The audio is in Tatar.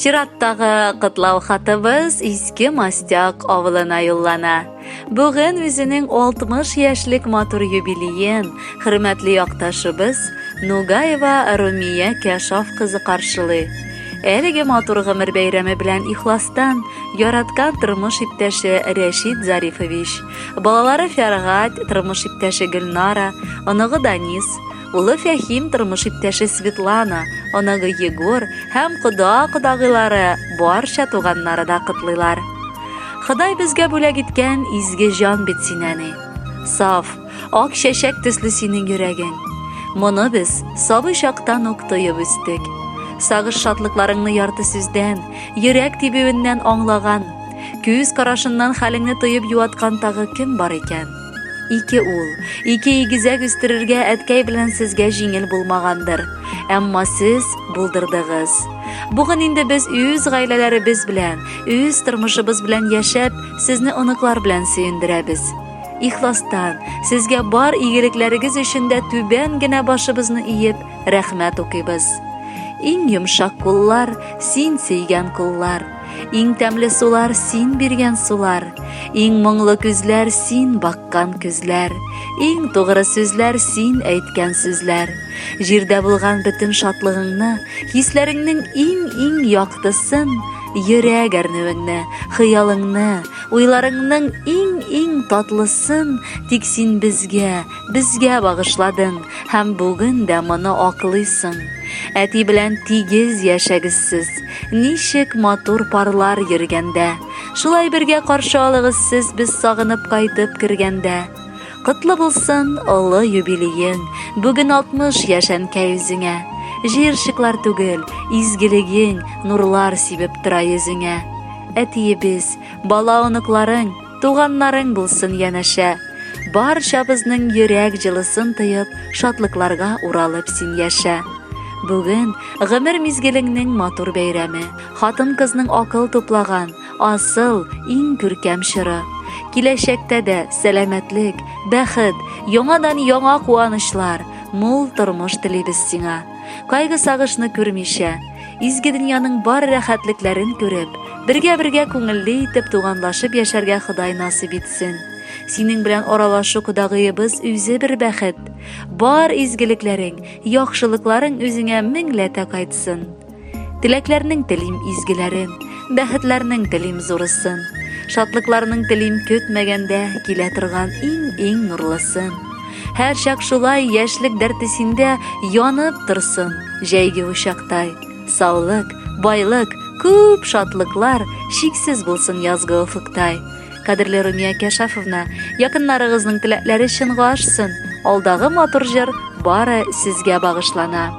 Чираттагы котлау хатыбыз Иске Мастяк авылына юллана. Бүген үзенең 60 яшьлек матур юбилеен хөрмәтле якташыбыз Нугаева Румия Кәшаф кызы каршылый. Әлеге матур гомер бәйрәме белән ихластан яраткан тормыш иптәше Рәшит Зарифович, балалары Фәргать, тормыш иптәше Гөлнара, оныгы Данис, Улы Фәһим, тормыш иптәше Светлана, оныгы Егор һәм кода-кодагыйлары, барча туганнары да котлыйлар. Ходай безгә бүләк иткән изге җан бит син, әни. Саф, ак чәчәк төсле синең йөрәгең. Моны без сабый чактан ук тоеп үстек. Сагыш шатлыкларыңны ярты сүздән, йөрәк тибүеннән аңлаган, күз карашыннан хәлеңне тоеп юаткан тагы кем бар икән? Ике ул, ике игезәк үстерергә әткәй белән сезгә җиңел булмагандыр. Әмма сез булдырдыгыз. Бүген инде без үз гаиләләребез белән, үз тормышыбыз белән яшәп, сезне оныклар белән сөендерәбез. Ихластан, сезгә бар игелекләрегез өчен дә түбән генә башыбызны иеп, рәхмәт укыйбыз. Иң йомшак куллар, син сөйгән куллар. Иң тәмле сулар син биргән сулар, Иң моңлы күзләр син баккан күзләр, Иң тугры сүзләр син әйткән сүзләр. Җирдә булган бөтен шатлыгыңны, Хисләреңнең иң-иң яктысын, Йөрәк әрнүеңне, хыялыңны, Уйларыңның иң-иң татлысын Тик син безгә, безгә багышладың Һәм бүген дә моны аклыйсың. Әти белән тигез яшәгез сез, Ничек матур парлар йөргәндә. Шулай бергә каршы алыгыз сез без сагынып кайтып кергәндә. Котлы булсын олы юбилеең, бүген 60 яшь әнкәй үзеңә. Җыерчыклар түгел, изгелегең нурлар сибеп тора йөзеңә. Әтиебез, бала оныкларың, туганнарың булсын янәшә. Барчабызның йөрәк җылысын тоеп, шатлыкларга уралып син яшә. Бүген гомер мизгелеңнең матур бәйрәме. Хатын-кызның акыл туплаган, асыл, иң күркәм чоры. Киләчәктә дә сәламәтлек, бәхет, яңадан яңа куанычлар, мул тормыш телибез сиңа. Кайгы-сагышны күрмичә, изге дөньяның бар рәхәтлекләрен күреп, бергә-бергә күңелле итеп туганлашып яшәргә Ходай насыйп итсен. Синең белән аралашу кодагыебыз үзе бер бәхет. Бар изгелекләрең, яхшылыкларың үзеңә меңләтә кайтсын. Теләкләрнең телим изгеләрен, бәхетләрнең телим зурысын. Шатлыкларның телим көтмәгәндә килә торган иң-иң нурлысын. Һәрчак шулай яшьлек дәрте синдә янып торсын, җәйге учактай. Саулык, байлык, күп шатлыклар чиксез булсын язгы офыктай. Кадерле Румия Кәшафовна, якыннарыгызның теләкләре чынга ашсын. Алдагы матур җыр бары сезгә багышлана.